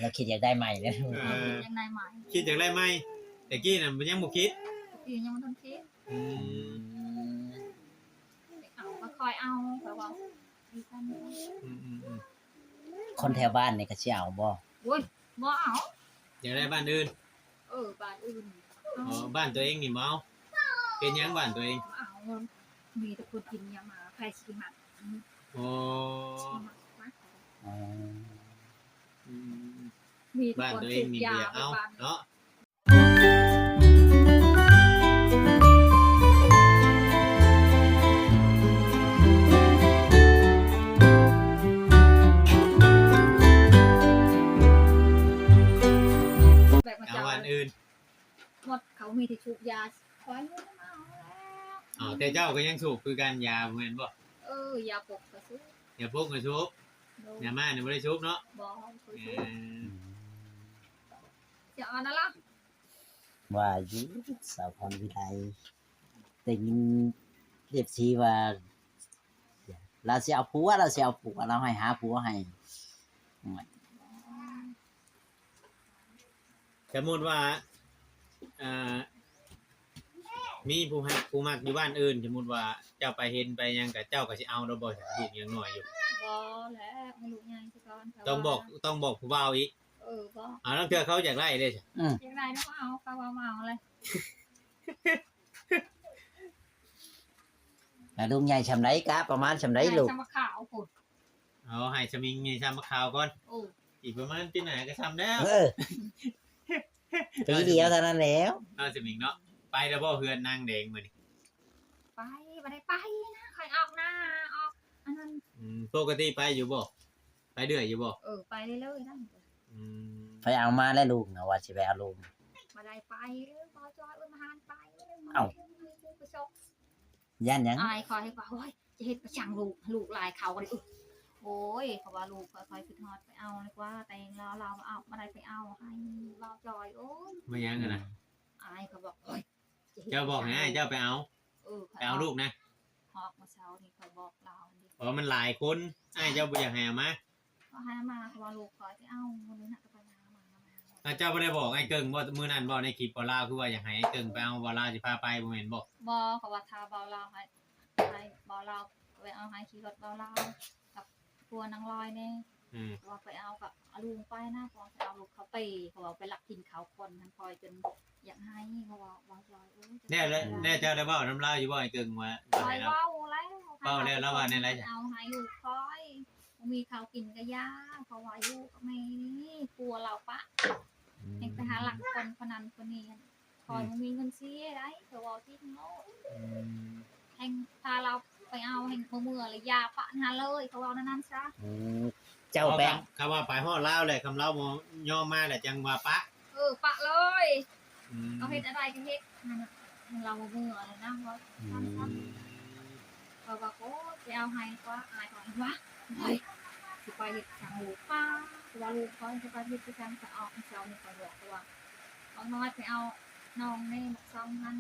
ລາວຄິດຢາກໄດ້ໃໝ່ເດ້. ເອີ ຢາກໄດ້ໃໝ່ ຄິດຢາກໄດ້ໃໝ່. ແຕ່ກີ້ນັ້ນມັນຍັງບໍ່ຄິດ ແຕ່ກີ້ຍັງບໍ່ທັນຄິດ. ອືມ ເອົາ ຄ່ອຍເອົາ ແບບວ່າ ອືມໆໆ ຄົນແຖວບ້ານນີ້ກໍຊິເອົາບໍ່? ໂອ້ຍ ບໍ່ເອົາ. ຢາກໄດ້ບ້ານອື່ນ? ເອີ ບ້ານອື່ນ. ອໍ ບ້ານຕົວເອງນີ້ບໍ່ເອົາ? ເປັນຫຍັງບ້ານຕົວເອງ? ບໍ່ເອົາ ມີແຕ່ຄົນກິນຫຍັງມາ ໃຜຊິມັກ. ອໍ ອືມ ມີແຕ່ຄົນສູບຢາ ບ້ານຕົວເອງນີ້ບໍ່ຢາກເອົາເນາະ. ແບບວ່າເຈົ້າ ເອົາອັນອື່ນ ໝົດ ເຂົາມີແຕ່ສູບຢາ ຂ້ອຍບໍ່ເອົາແລ້ວ. ອ້າວ ແຕ່ເຈົ້າກໍຍັງສູບຄືກັນ ຢາບໍ່ແມ່ນບໍ່? ເອີ ຢາປົກກໍສູບ ຢາປົກກໍສູບ. ໂດຍ ຢາມ້ານີ້ບໍ່ໄດ້ສູບເນາະ? ບໍ່ ບໍ່ເຄີຍສູບ. ເອີ ຈະເອົານັ້ນລະ ວ່າຢູ່ ສາວພອນວິໄລ ໄດ້ຍິນເອັຟຊີວ່າ ລາວຊິເອົາຜົວ ລາວຊິເອົາຜົວ ລາວໃຫ້ຫາຜົວໃຫ້. ໂອ້ຍ ສົມມຸດວ່າ ເອີ ມີຜູ້ຮັກຜູ້ມັກຢູ່ບ້ານອື່ນ ສົມມຸດວ່າເຈົ້າໄປເຫັນໄປຫຍັງ ກະເຈົ້າກໍຊິເອົາແລ້ວບໍ່? ລູກຍັງນ້ອຍຢູ່. ບໍ່ແລ້ວ ລູກໃຫຍ່ຊະກ່ອນ. ຕ້ອງບອກ ຕ້ອງບອກຜູ້ບ່າວອີກ. ເອີ ບອກ. ອ້າວ ລາງເທື່ອເຂົາຢາກໄດ້ເດ້. ອືມ ຢາກໄດ້ແລ້ວບໍ່ເອົາ ເຂົາວ່າບໍ່ເອົາເລີຍ. ແລ້ວລູກໃຫຍ່ຊ່ຳໃດ? ກະປະມານຊ່ຳໃດລູກ? ໃຫຍ່ຊ່ຳໝາກຂາວພຸ້ນ. ເອົາໃຫ້ສະມິງໃຫຍ່ຊ່ຳໝາກຂາວກ່ອນ. ໂອ້ ອີກປະມານປີໜ້າກໍຊ່ຳແລ້ວ. ເອີ ປີດຽວເທົ່ານັ້ນແລ້ວ. ເອົາສະມິງເນາະ. ໄປແລ້ວບໍ່ເຮືອນນາງແດງມື້ນີ້? ໄປ ບໍ່ໄດ້ໄປນະ ຂ້ອຍອອກນາ ອອກອັນນັ້ນ. ອືມ ປົກກະຕິໄປຢູ່ບໍ່? ໄປເລື້ອຍຢູ່ບໍ່? ເອີ ໄປເລື້ອຍໆນັ້ນ. ອືມ ໄປເອົາມາແລ້ວລູກນະ ວ່າຊິໄປເອົາລູກ. ບໍ່ໄດ້ໄປ ບໍ່ຈອຍ ເອີ ມາຫານໄປ. ເອົ້າ ໄປຊົກ ຢ້ານຫຍັງ? ອາຍຂ້ອຍວ່າ ໂອ້ຍ ຈະເຮັດໄປຊ່າງລູກ ລູກຫຼາຍເຂົາກໍໄດ້. ໂອ້ຍ ເຂົາວ່າລູກຂ້ອຍ ຂ້ອຍຄິດຮອດ ໄປເອົາດີກວ່າ ແຕ່ງລາວ ລາວເອົາ ບໍ່ໄດ້ໄປເອົາໃຫ້ບ່າວຈອຍ. ໂອ້ຍ ມາຫຍັງຫັ້ນນະ? ອາຍເຂົາບອກ ໂອ້ຍ ເຈົ້າບອກໃຫ້ອ້າຍເຈົ້າໄປເອົາ. ເອີ ໄປເອົາລູກນະ. ຮອກມາເຊົ້ານີ້ຂ້ອຍບອກລາວເດ້. ເພາະມັນຫຼາຍຄົນ ອ້າຍເຈົ້າບໍ່ຢາກໃຫ້ເອົາມາ. ກໍໃຫ້ເອົາມາ ເພາະວ່າລູກຂ້ອຍຊິເອົາ ມື້ນີ້ນະ ກໍໄປຫາມາ. ແລ້ວເຈົ້າບໍ່ໄດ້ບອກອ້າຍເກິ່ງບໍ່ ມື້ນັ້ນບໍ່ ໃນຄລິບບໍ່ ລາວຄືວ່າຢາກໃຫ້ອ້າຍເກິ່ງໄປເອົາ ບໍ່ ລາວຊິພາໄປ ບໍ່ແມ່ນບໍ່? ບໍ່ ເຂົາວ່າຖ້າບໍ່ ລາວໃຫ້ ໃຫ້ບໍ່ ລາວໄປເອົາ ໃຫ້ຂີ່ລົດບໍ່ ລາວກັບຜົວນາງລອຍແດ່. ອືມ ເຂົາວ່າໄປເອົາກໍເອົາລູກໄປນະ ເພາະວ່າໄປເອົາລູກເຂົາເຕະ ເຂົາວ່າໄປລັກກິນເຂົາຄົນຫັ້ນ ຂ້ອຍຈົນຢາກໄຫ້ ເພາະວ່າເວົ້າຈອຍ. ໂອ້ຍ ແນ່ ແນ່ ເຈົ້າໄດ້ເວົ້ານຳລາວຢູ່ບໍ່ ອ້າຍເກິ່ງວ່າ ຂ້ອຍເວົ້າແລ້ວ ເວົ້າແລ້ວ ລາວວ່າແນວໃດ? ເອົາໃຫ້ລູກຂ້ອຍ ບໍ່ມີເຂົ້າກິນກະຢ່າ ເພາະວ່າຢູ່ກັບແມ່ນີ້ ຜົວລາວປະ ອືມ ແຮ່ງໄປຫາລັກຄົນຄົນນັ້ນຄົນນີ້. ອືມ ຂ້ອຍບໍ່ມີເງິນເສຍໃດ ຂ້ອຍເວົ້າຈິງໂລດ. ອືມ ແຮ່ງພາລາວໄປເອົາ ແຮ່ງບໍ່ເມືອ ແລ້ວຢ່າປະຫັ້ນເລີຍ ເຂົາເວົ້າແນວນັ້ນຊະ. ອືມ ເຈົ້າໄປ ເຂົາວ່າໄປຮອດລາວແລ້ວ ຄຳລາວບໍ່ຍອມມາແລ້ວ ຈັ່ງວ່າປະ. ເອີ ປະເລີຍ. ອືມ ເຂົາເຮັດອັນໃດກໍເຮັດ ລາວບໍ່ເມືອແລ້ວນະ ເວົ້າ ອືມ ຊັ້ນໆ. ຂ້ອຍວ່າ ໂອ້ຍ ໄປເອົາໃຫ້ກວ່າ ອາຍເຂົາວ່າ ໂອ້ຍ ຊິໄປເຮັດຫຍັງລູກ ປ້າ ຄືວ່າລູກຂ້ອຍຊິໄປເຮັດຄືກັນ ສະອອກເຊົ້ານີ້ ຂ້ອຍບອກເຂົາວ່າ ບັກນ້ອຍໄປເອົານ້ອງແດ່ ບັກສອງພັນ.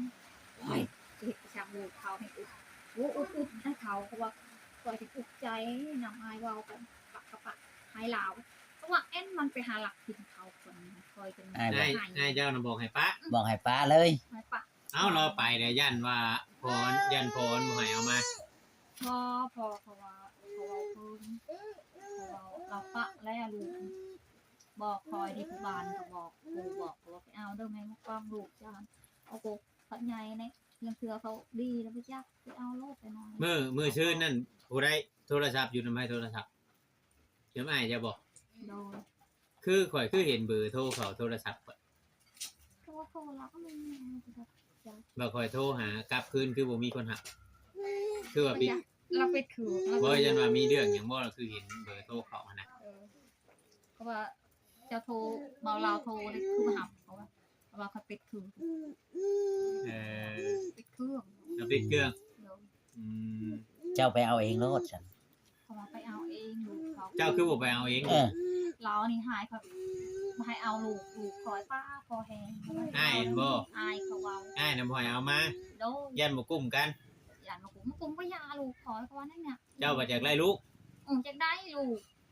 ໂອ້ຍ ຊິເຮັດຄືຫຍັງລູກເຂົາໃຫ້ອຸກ ໂອ້ ອຸກໆ ໃຫ້ເຂົາ ເພາະວ່າຂ້ອຍຊິອຸກໃຈນຳ ອາຍເວົ້າກັນ ປະກະປະໃຫ້ລາວ ເພາະວ່າແອັນມັນໄປຫາລັກກິນເຂົາຄົນ ຂ້ອຍຈົນ ອ້າຍ ອ້າຍເຈົ້ານະບອກໃຫ້ປະ ບອກໃຫ້ປະເລີຍ ໃຫ້ປະ. ເອົ້າ ລາວໄປແລ້ວຢ້ານວ່າພໍ່ ຢ້ານພໍ່ບໍ່ໃຫ້ເອົາມາ. ບໍ່ ພໍ່ເຂົາວ່າ ເຂົາເວົ້າເພິ່ນ ເຂົາເວົ້າລາວປະແລ້ວລູກ. ບອກຂ້ອຍທີ່ຜູ້ບ້ານກໍບອກ ຜູ້ບອກວ່າ ໄປເອົາເດີແມ່ໝາກກອງ ລູກເຈົ້າ ເອົາໂກກພັດໃຫຍ່ແນ່ ລາງເທື່ອເຂົາດີແລ້ວບໍ່ຈັກ ໄປເອົາໂລດໄປນອນ. ມື້ ມື້ຊືນນັ້ນຜູ້ໃດໂທລະສັບ ຢູ່ນຳໃຜໂທລະສັບ? ນຳອ້າຍເຈົ້າບໍ່? ໂດຍ. ຄືຂ້ອຍຄືເຫັນເບີໂທເຂົາໂທລະສັບຂ້ອຍ ໂທ ໂທລະກໍມີ ແລ້ວຂ້ອຍໂທຫາກັບຄືນ ຄືບໍ່ມີຄົນຮັບ ຄືວ່າປິດ ລາວປິດຄື ບໍ່ ຢ້ານວ່າມີເລື່ອງຫຍັງບໍ່ ລາວຄືເຫັນເບີໂທເຂົາຫັ້ນນະ. ເອີ ເພາະວ່າເຈົ້າໂທ ເບົາລາວໂທເດ້ ຄືບໍ່ຮັບ ເພາະວ່າ ເພາະວ່າຂ້ອຍປິດຄື. ເອີ ປິດເຄື່ອງ ລາວປິດເຄື່ອງ. ໂດຍ. ອືມ ເຈົ້າໄປເອົາເອງໂລດຊັ້ນ. ເຂົາວ່າໄປເອົາເອງລູກເຂົາ. ເຈົ້າຄືບໍ່ໄປເອົາເອງ? ເອີ ລາວນີ້ໃຫ້ຂ້ອຍ ບໍ່ໃຫ້ເອົາລູກ ລູກຂ້ອຍ ປ້າ ພໍແຮງ. ອ້າຍແມ່ນບໍ່? ອ້າຍເຂົາເວົ້າ ອ້າຍນະບໍ່ໃຫ້ເອົາມາ. ໂດຍ. ຢ້ານບໍ່ກຸ້ມກັນ ຢ້ານບໍ່ກຸ້ມ ບໍ່ກຸ້ມກໍຢ່າລູກຂ້ອຍ ເຂົາວ່າແນວນີ້. ເຈົ້າວ່າຢາກໄດ້ລູກ? ອື ຢາກໄດ້ລູກ.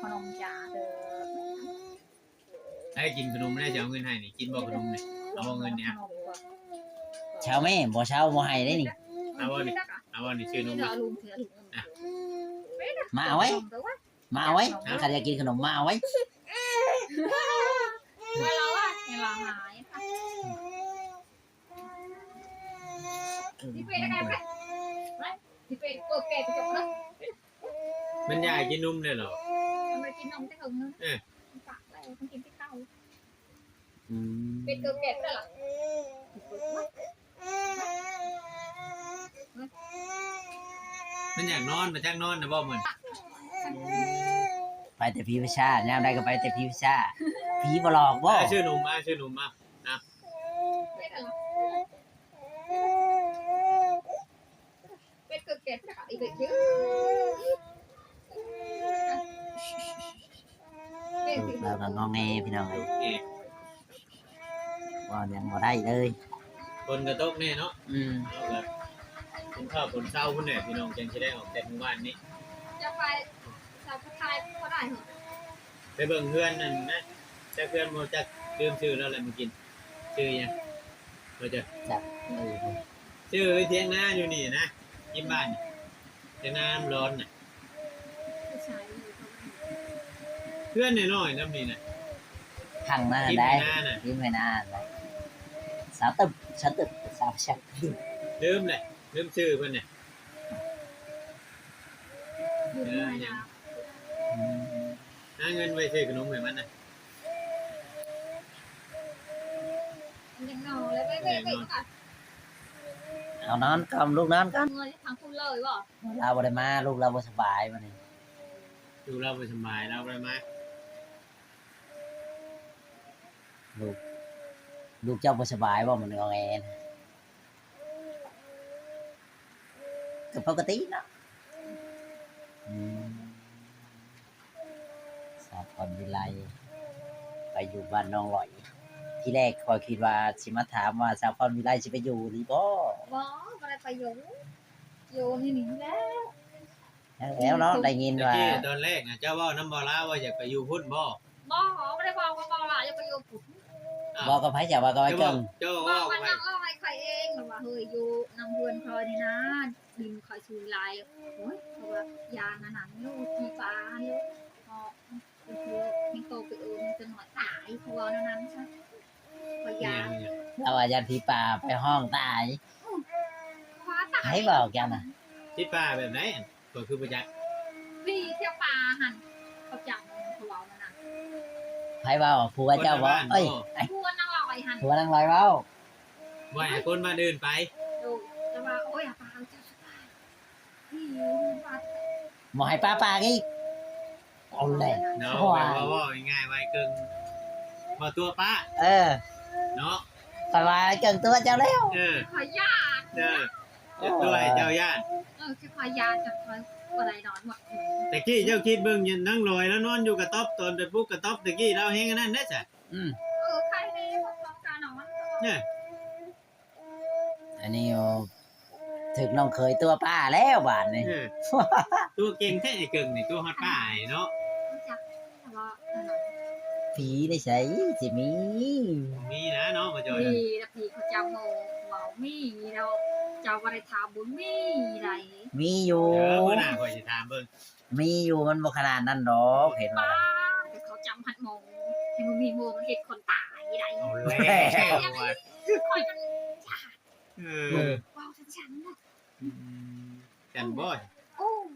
ຂະໜົມຈ້າເດີ. ໃຫ້ກິນຂະໜົມແລ້ວ ຊິເອົາເງິນໃຫ້ນີ້ ກິນບໍ່ຂະໜົມນີ້? ເອົາບໍ່ເງິນນີ້? ເຊົາແມ່ ບໍ່ເຊົາ ບໍ່ໃຫ້ເດ້ນີ້. ເອົາບໍ່ນີ້? ເອົາບໍ່ນີ້? ຊື້ນົມ ມາເອົາໄວ້ ມາເອົາໄວ້ ຄັນຢາກກິນຂະໜົມ ມາເອົາໄວ້. ມັນຢາກກິນນົມແລ້ວເນາະ. ກິນນມແຕ່ເຫິງແລ້ວ ເອີ ປາກແລ້ວ ມັນກິນແຕ່ເກົ່າ. ອືມ ເປັດເກີແກັດແລ້ວລະ ມັນຢາກນອນ ມາຈັກນອນນະບໍ່ມື້ນີ້? ໄປແຕ່ຜີປີຊາດ ຍາມໃດກໍໄປແຕ່ຜີປີຊາດ ຜີບໍ່ຫຼອກບໍ່? ມາ ຊື້ນົມມາ ຊື້ນົມມາ ນະ ເປັດເກີແກັດ ເປັດເກີແກັດ ລູກລາວກໍງອແງພີ່ນ້ອງເອີຍ ເວົ້າຫຍັງບໍ່ໄດ້ເລີຍ ຝົນກໍຕົກແນ່ເນາະ ອືມ ເອົາລະ ຝົນເຂົ້າຝົນເຊົາພຸ້ນແຫຼະພີ່ນ້ອງ ຈັ່ງຊິໄດ້ອອກແຕ່ມື້ວານນີ້ ຈະໄປ ສາວຜູ້ຊາຍບໍ່ໄດ້ເຫາະ ໄປເບິ່ງເຮືອນນັ້ນນະ ຈັກເຮືອນບໍ່ຈັກ ລືມຊື່ແລ້ວແຫຼະມື້ກີ້ ຊື່ຫຍັງ ບໍ່ຈັກ ຈັກ ເອີ ຊື່ທຽງນາຢູ່ນີ້ນະ ທິມບ້ານ ທຽງນານ້ຳຮ້ອນນະ ເຮືອນນ້ອຍໆນຳນີ້ນະ ຂ້າງໜ້າໄດ້ ທິມໄຮ່ນານະ ທິມໄຮ່ນານະ ສາວຕຶບ ສາວຕຶບ ສາວຊັກ ລືມແຫຼະ ລືມຊື່ເພິ່ນນະ ເອີ ຫາເງິນໄວ້ຊື້ຂະໜົມໃຫ້ມັນນະ ເອົານອນກ່ອນ ລູກນອນກ່ອນ ເມືອທາງພຸ້ນເລີຍບໍ່? ລາວບໍ່ໄດ້ມາ ລູກລາວບໍ່ສະບາຍມື້ນີ້ ລູກລາວບໍ່ສະບາຍ ລາວບໍ່ໄດ້ມາ ລູກ ລູກເຈົ້າບໍ່ສະບາຍບໍ່? ມັນງອແງນະ ກໍປົກກະຕິເນາະ ອືມ ສາວພອນວິໄລໄປຢູ່ບ້ານນ້ອງຫຼອຍ ທີແລກຂ້ອຍຄິດວ່າຊິມາຖາມວ່າສາວພອນວິໄລຊິໄປຢູ່ອີ່ຫຼີບໍ່? ບໍ່ ບໍ່ໄດ້ໄປຢູ່ ຢູ່ນີ້ນີ້ແລ້ວ ແລ້ວເນາະ ໄດ້ຍິນວ່າ ຕະກີ້ຕອນແລກນະ ເຈົ້າເວົ້ານຳບໍ່ລາວວ່າຢາກໄປຢູ່ພຸ້ນບໍ່? ບໍ່ ບໍ່ໄດ້ເວົ້າກັບບໍ່ລາວ ຢາກໄປຢູ່ພຸ້ນ ເວົ້າກັບໃຜ? ເຈົ້າເວົ້າກັບອ້າຍເກິ່ງ ເຈົ້າເວົ້າກັບ ເວົ້າກັບນ້ອງອ້າຍຂ້ອຍເອງ ວ່າເຮີ້ຍ ຢູ່ນຳເຮືອນຂ້ອຍນີ້ນະ ດິນຂ້ອຍສູງຫຼາຍ ໂອ້ຍ ເຂົາວ່າຢ້ານອັນນັ້ນຢູ່ ຜີປ່າຫັ້ນເລີຍ ເນາະ ເພິ່ນຄືແຮງໂຕໄປເອີ້ນເປັນໜ້ອຍຕາຍ ເຂົາເວົ້າແນວນັ້ນຊະ ຂ້ອຍຢ້ານ ລາວວ່າຢ້ານຜີປ່າໄປຮ້ອງຕາຍ ອື ເຂົາວ່າຕາຍ ໃຜບອກເຈົ້ານະ? ຜີປ່າແບບໃດ? ຂ້ອຍຄືບໍ່ຈັກ ຜີແຖວປ່າຫັ້ນ ເຂົາຈັກ ເຂົາເວົ້ານັ້ນນະ ໃຜເວົ້າ? ຜົວເຈົ້າບໍ່? ເອີຍ ຜົວນາງລອຍຫັ້ນ ຜົວນາງລອຍເວົ້າ ບໍ່ໃຫ້ຄົນບ້ານອື່ນໄປ ໂດຍ ແຕ່ວ່າ ໂອ້ຍ ອາປາເອົາເຈົ້າສະບາຍ ຜີຢູ່ວັດ ບໍ່ໃຫ້ປ້າປາກອີກ ເອົາແຫຼະ ເນາະ ເວົ້າ ເວົ້າງ່າຍໆ ໄວເກີນ ບໍ່ຕົວະປ້າ ເອີ ເນາະ ຂ້ອຍວ່າເກິ່ງຕົວະເຈົ້າແລ້ວ ເອີ ຂ້ອຍຢ້ານ ເອີ ເຈົ້າຕົວະໃຫ້ເຈົ້າຢ້ານ ເອີ ຄືຂ້ອຍຢ້ານ ຈົນຂ້ອຍບໍ່ໄດ້ນອນໝົດຄືນ ແຕ່ກີ້ເຈົ້າຄິດເບິ່ງ ນາງລອຍລາວນອນຢູ່ກະຕ໊ອບ ຕອນໄປປຸກກະຕ໊ອບແຕ່ກີ້ ລາວແຮງອັນນັ້ນເດ້ຊະ ອືມ ເອີ ໃຄແນ່ ພວກເຮົາກະນອນ ເອີ ອັນນີ້ ໂອ້ ຖືກນ້ອງເຂີຍຕົວະປ້າແລ້ວບາດນີ້ ເອີ ຕົວະເກັ່ງແທ້ໄອ້ເກິ່ງນີ້ ຕົວະຮອດປ້າເນາະ ຮູ້ຈັກ ແຕ່ວ່າ ຜີໃນໃສຊິມີ ບໍ່ມີນະເນາະ ບໍ່ຈ່ອຍ ມີລະ ຜີເຂົາເຈົ້າເວົ້າ ເວົ້າມີດອກ ເຈົ້າບໍ່ໄດ້ຖາມ ບໍ່ມີໃດ ມີຢູ່ ເອີ ມື້ໜ້າຂ້ອຍຊິຖາມເບິ່ງ ມີຢູ່ ມັນບໍ່ຂະໜາດນັ້ນດອກ ເຫັນບໍ່ລະ ແຕ່ເຂົາຈຳພັດໂມ ເຫັນບໍ່ມີໂມ ມັນເຮັດຄົນຕາຍໄດ ເອົາແລ້ວ ຂ້ອຍຈັ່ງ ເອີ ເວົ້າຈັ່ງຊັ້ນນະ ອືມ ຈັ່ງຊັ້ນບໍ່ ໂອ້ ອືມ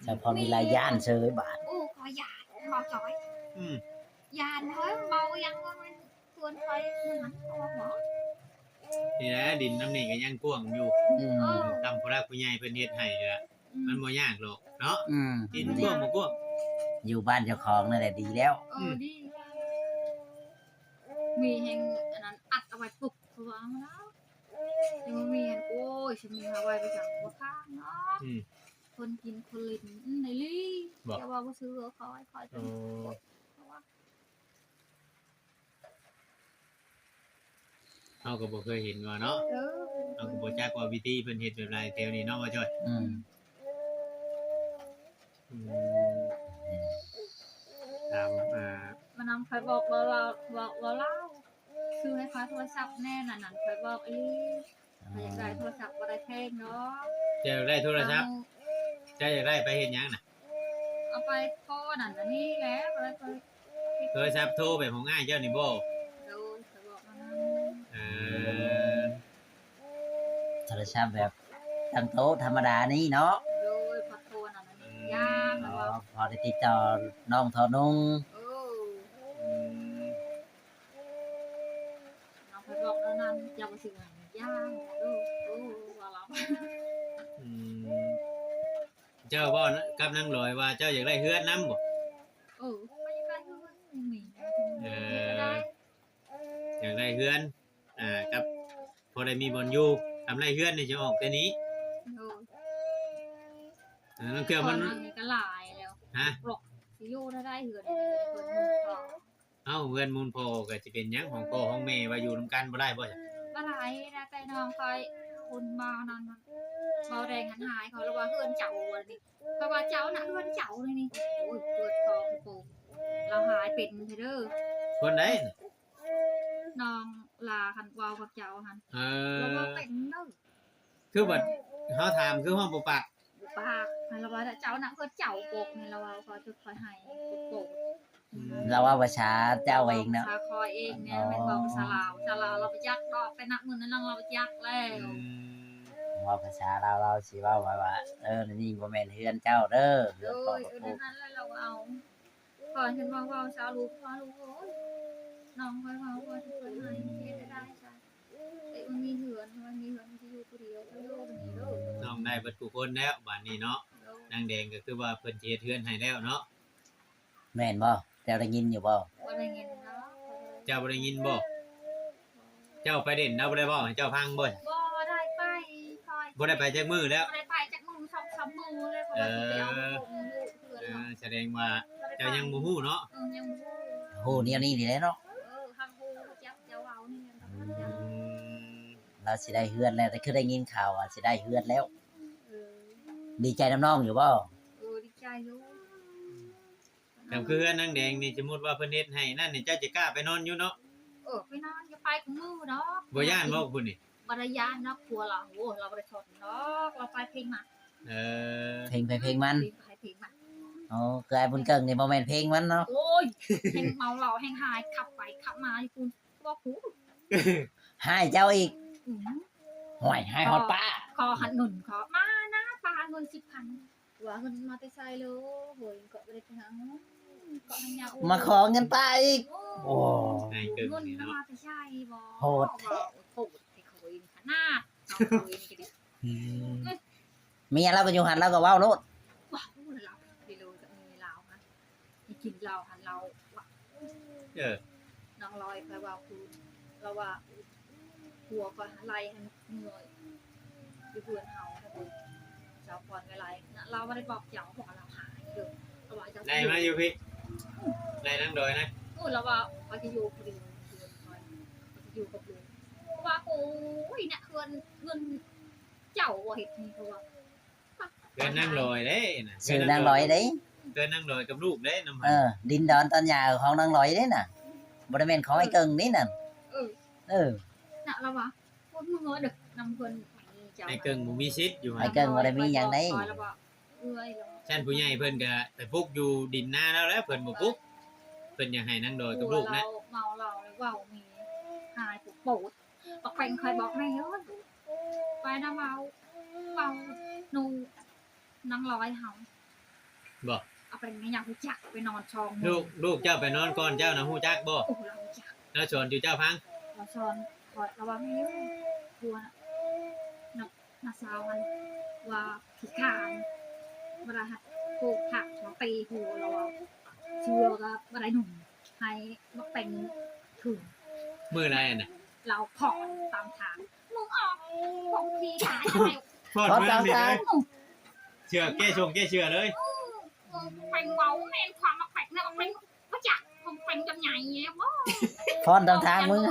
ໆ ສາວພອນວິໄລຢ້ານເສີຍບາດ ໂອ້ ຂ້ອຍຢ້ານ ເວົ້າຈ້ອຍ ອືມ ຢ້ານເຮີ້ຍ ເວົ້າຫຍັງວ່າມັນ ຊວນຂ້ອຍນຳເຂົາເນາະ ນີ້ແຫຼະ ດິນນຳນີ້ກໍຍັງກວ້າງຢູ່ ອືມ ເອີ ຕາມຜູ້ຫຼັກຜູ້ໃຫຍ່ເພິ່ນເຮັດໃຫ້ກໍ ອືມ ມັນບໍ່ຍາກດອກເນາະ ອືມ ດິນກວ້າງບໍ່ກວ້າງ ຢູ່ບ້ານເຈົ້າຂອງນັ້ນແຫຼະດີແລ້ວ ເອີ ອືມ ດີແລ້ວ ມີແຮງອັນນັ້ນອັດເອົາໄວ້ປຸກ ເພາະວ່າເອົາມາແລ້ວ ຍັງບໍ່ມີອັນ ໂອ້ຍ ຊິມີຫາໄວ້ໄປຫຍັງບໍ່ຄ້າງເນາະ ອືມ ຄົນກິນຄົນຫຼິ້ນ ອືມ ໄດ້ລີ ບໍ່ ແຕ່ວ່າບໍ່ຊື້ເອົາເຂົ້າໄວ້ ຂ້ອຍ ເອີ ເພາະວ່າ ເຮົາກໍບໍ່ເຄີຍເຫັນວ່າເນາະ ເອີ ເຮົາກໍບໍ່ຈັກວ່າວິທີເພິ່ນເຮັດແບບໃດແຖວນີ້ເນາະ ບໍ່ຈ້ອຍ ອືມ ອືມ ຕາມ ອ່າ ມານຳ ຂ້ອຍບອກວ່າລາວ ວ່າ ວ່າລາວ ຊື້ໃຫ້ຂ້ອຍໂທລະສັບແນ່ ນັ້ນ ນັ້ນ ຂ້ອຍບອກອີ່ຫຼີ ຂ້ອຍຢາກໄດ້ໂທລະສັບ ບໍ່ໄດ້ແພງດອກ ເຈົ້າຢາກໄດ້ໂທລະສັບ ເຈົ້າຢາກໄດ້ໄປເຮັດຫຍັງນະ? ເອົາໄປພໍນັ້ນອັນນີ້ແຫຼະ ໂທລະສັບໂທແບບຂອງອ້າຍເຈົ້ານີ້ບໍ່? ໂດຍ ຂ້ອຍບອກແນວນັ້ນ ເອີ ໂທລະສັບແບບຕັ້ງໂຕະທຳມະດານີ້ເນາະ ໂດຍ ພໍໂທນັ້ນອັນນີ້ ອໍ ຢ່າງແບບວ່າ ພໍ ບໍ່ໄດ້ຕິດຕໍ່ນ້ອງທໍ່ນຸ່ງ. ເອີ ອືມ ນ້ອງເພິ່ນບອກແນວນັ້ນ ເຈົ້າບໍ່ຊື່ຫຍັງ ຢ່າ ໂອ້ ໂອ້ ວ່າລາວ ອືມ ເຈົ້າເວົ້ານະ ກັບນາງລອຍວ່າເຈົ້າຢາກໄດ້ເຮືອນນຳບໍ່? ເອີ ຂ້ອຍຢາກໄດ້ເຮືອນ ເອີ ຢາກໄດ້ເຮືອນ ອ່າ ກັບພໍໄດ້ມີບ່ອນຢູ່ ຄັນໄດ້ເຮືອນນີ້ຈະອອກແຕ່ນີ້. ໂດຍ ເອີ ລາງເທື່ອມັນ ຂ້ອຍນີ້ກໍຫຼາຍແລ້ວ ຮະ ບອກຊິຢູ່ໄດ້ເຮືອນ ເພິ່ນ ເອົ້າ ເຮືອນມູນພໍ່ກໍຊິເປັນຫຍັງ ຂອງພໍ່ຂອງແມ່ວ່າຢູ່ນຳກັນບໍ່ໄດ້ບໍ່? ບໍ່ໄດ້ ແຕ່ນ້ອງຂ້ອຍຄົນມານັ້ນ ເວົ້າແດງຫັນຫາຍ ເຂົາລະວ່າເຮືອນເຈົ້ານີ້ ເພາະວ່າເຈົ້ານະເຮືອນເຈົ້ານີ້ ໂອ້ຍ ເກີດພໍ່ໂປ ລາວຫາຍເປັນເດີ. ຄົນໃດ? ນ້ອງລາ ຄັນເວົ້າກັບເຈົ້າຫັ້ນ ເອີ ລາວເວົ້າເປັນເດີ. ຄືວ່າເຮົາຖາມຄືຮ້ອງບໍ່ປາກ ບໍ່ປາກ ລາວວ່າເຈົ້ານະເຮືອນເຈົ້າໂປນີ້ ລາວເວົ້າ ຂ້ອຍຈຸດຂ້ອຍໃຫ້ໂປ ອືມ ລາວເວົ້າພາສາເຈົ້າເອງເນາະ ພາສາຂ້ອຍເອງແມ່ນ ອໍ ແມ່ນເວົ້າພາສາລາວ ພາສາລາວລາວບໍ່ຈັກດອກ ໄປນະມື້ນັ້ນລາວບໍ່ຈັກແລ້ວ. ອືມ ເວົ້າພາສາລາວ ລາວຊິເວົ້າວ່າ ວ່າ ເອີ ນີ້ບໍ່ແມ່ນເຮືອນເຈົ້າເດີ ເຮືອນພໍ່ ໂດຍ ເອີ ນັ້ນແຫຼະລາວເວົ້າ ຂ້ອຍເຫັນວ່າເວົ້າຊາວລູກວ່າ ລູກເອີຍ ນ້ອງຂ້ອຍເວົ້າ ຂ້ອຍເຮັດໄດ້ຊະ ເອີ ມັນມີເຮືອນ ມັນມີເຮືອນ ມັນຊິຢູ່ຜູ້ດຽວ ເຈົ້າຢູ່ນີ້ເດີ. ນ້ອງໄດ້ເບິດທຸກຄົນແລ້ວບາດນີ້ເນາະ ໂດຍ ນາງແດງກໍຄືວ່າເພິ່ນຊິເຮັດເຮືອນໃຫ້ແລ້ວເນາະ. ແມ່ນບໍ່? ເຈົ້າໄດ້ຍິນຢູ່ບໍ່? ບໍ່ໄດ້ຍິນເນາະ. ເຈົ້າບໍ່ໄດ້ຍິນບໍ່? ເຈົ້າໄປເດັ່ນ ລາວບໍ່ໄດ້ເວົ້າໃຫ້ເຈົ້າຟັງບໍ່? ບໍ່ໄດ້ໄປ ຂ້ອຍ ບໍ່ໄດ້ໄປຈັກມື້ແລ້ວ? ບໍ່ໄດ້ໄປຈັກມື້ ສອງສາມມື້ແລ້ວ ເພາະວ່າຊິໄປເອົາ ເອີ ຂອງຢູ່ເຮືອນ ເອີ ເນາະ. ສະແດງວ່າເຈົ້າຍັງບໍ່ຮູ້ເນາະ? ເອີ ຍັງບໍ່ຮູ້ ຮູ້ແນວນີ້ນີ້ແຫຼະເນາະ. ເອີ ຄັນຮູ້ຈັກເຈົ້າເວົ້ານີ້ແມ່ນ ອືມ ລາວຊິໄດ້ເຮືອນແລ້ວ ແຕ່ຄືໄດ້ຍິນຂ່າວວ່າຊິໄດ້ເຮືອນແລ້ວ. ເອີ ດີໃຈນຳນ້ອງຢູ່ບໍ່? ເອີ ດີໃຈຢູ່. ແຕ່ຄືເຮືອນນາງແດງນີ້ ສົມມຸດວ່າເພິ່ນເຮັດໃຫ້ນັ້ນນີ້ ເຈົ້າຈະກ້າໄປນອນຢູ່ເນາະ? ເອີ ໄປນອນ ຢ່າໄປຄູ່ມື້ດອກ. ບໍ່ຢ້ານບໍ່ພຸ້ນນີ້? ບໍ່ໄດ້ຢ້ານດອກ ຜົວລາວ ໂອ້ ລາວບໍ່ໄດ້ສົນດອກ ລາວໄປເພງມັນ. ເອີ ເພງໃຜເພງມັນ ເພງໃຜເພງມັນ. ອໍ ຄືອ້າຍບຸນເກິ່ງນີ້ບໍ່ແມ່ນເພງມັນເນາະ. ໂອ້ຍ ແຮ່ງເມົາເຫຼົ້າແຮ່ງຫາຍ ຂັບໄປຂັບມາຢູ່ພຸ້ນ ບໍ່ຮູ້ ຮ້າຍເຈົ້າອີກ. ອືມ ຫ້ວຍ ຮ້າຍຮອດປ້າ ຂໍ ຂໍຫັ້ນເງິນ ຂໍມານະ ປ້າເງິນສິບພັນ ວ່າເງິນມາແຕ່ໃສເລີ ໂຫຍ ກໍບໍ່ໄດ້ໄປຫາເງິນ ກໍໃຫ້ຍາ ມາຂໍເງິນປ້າອີກ. ໂອ້ ໂອ້ ໃຫ້ເກີນ ເງິນ ນີ້ເນາະ ມາແຕ່ໃສບໍ ໂຫດແທ້ ໂຫດແທ້ ເຂົາເອງຂະໜາດ ເຮົາເຂົາເອງກໍດີ. ອືມ ເມຍລາວກໍຢູ່ຫັ້ນ ລາວກໍເວົ້າໂລດ ເວົ້າລາວໄປເລີຍ ກັບເມຍລາວຫັ້ນ ໄປກິນເຫຼົ້າຫັ້ນ ລາວວ່າ ເອີ ນາງລອຍຂ້ອຍເວົ້າຄື ລາວວ່າ ຜົວຂ້ອຍຫັ້ນໄລ່ໃຫ້ເມືອຢູ່ເຮືອນເຮົາ ເຈົ້າພອນໄປໄລ່ນະ ລາວບໍ່ໄດ້ບອກເຈົ້າ ບອກວ່າລາວຫາຍເດີ ລາວວ່າເຈົ້າໄລ່ມາຢູ່ພີ້ ໄລ່ນາງດອຍນະ. ເອີ ລາວວ່າຂ້ອຍຊິຢູ່ຜູ້ດຽວ ເຮືອນຂ້ອຍ ຂ້ອຍຊິຢູ່ກັບລູກ ເພາະວ່າ ໂອ້ຍ ນະ ເຮືອນ ເຮືອນເຈົ້າບໍ່ເຮັດນີ້ ເພາະວ່າ ເຮືອນນາງລອຍເດ້ນະ ຊື່ນາງລອຍເດ້ ເຮືອນນາງລອຍກັບລູກເດ້ນຳ ເອີ ດິນດອນຕອນຫຍ້າຂອງນາງລອຍເດ້ນະ ບໍ່ໄດ້ແມ່ນຂອງອ້າຍເກິ່ງນີ້ນະ. ເອີ ເອີ ນະ ລາວວ່າ ພວກມຶງເອີເດີນຳເພິ່ນ ໄປເຈົ້າ ອ້າຍເກິ່ງບໍ່ມີສິດຢູ່ ອ້າຍເກິ່ງບໍ່ໄດ້ມີຫຍັງໃດ. ລາວວ່າ ເອື້ອຍ ຊັ້ນຜູ້ໃຫຍ່ເພິ່ນກະໄປປຸກຢູ່ດິນນາລາວແລ້ວ ເພິ່ນບໍ່ປຸກ ເພິ່ນຢາກໃຫ້ນາງດອຍກັບລູກນະ. ເມົາເຫຼົ້າແລ້ວເວົ້າມີຫາຍໂປດ ບັກແປງຂ້ອຍບອກແມ່ເອີຍ ໄປນະເວົ້າ ເວົ້າໜູນາງລອຍເຮົາ ບໍ່ ເອົາໄປແມ່ ຍັງຮູ້ຈັກ ໄປນອນຊ່ອງ ລູກ ລູກເຈົ້າໄປນອນກ່ອນເຈົ້ານະ ຮູ້ຈັກບໍ່? ໂອ້ ລາວຮູ້ຈັກ ລາວສອນສູ່ເຈົ້າຟັງ ລາວສອນຂ້ອຍ ລາວວ່າ ແມ່ເອີຍ ຜົວນະ ນ້າສາວຫັ້ນວ່າຂີ້ຄ້ານ ເວລາຫັດໂກກຜັກມາຕີຫົວລາວ ເຊື່ອກໍບໍ່ໄດ້ໜຸ່ມ ໃຫ້ບັກແປງຖືກ ມື້ໃດຫັ້ນນະ ລາວຟ້ອນຕາມທາງ ມຶງອອກ ຂອງທີ່ຂາຍໃຫ້ ຟ້ອນເມືອງນີ້ເລີຍ ເຊື່ອ ແກ້ຊົງແກ້ເຊື່ອເລີຍ. ເອີ ບັກແປງເວົ້າແມ່ນຄວາມບັກແປງນະ ບັກແປງບໍ່ຈັກ ບັກແປງຈຳໃຫຍ່ແລ້ວບໍ່ ຟ້ອນຕາມທາງມຶງ.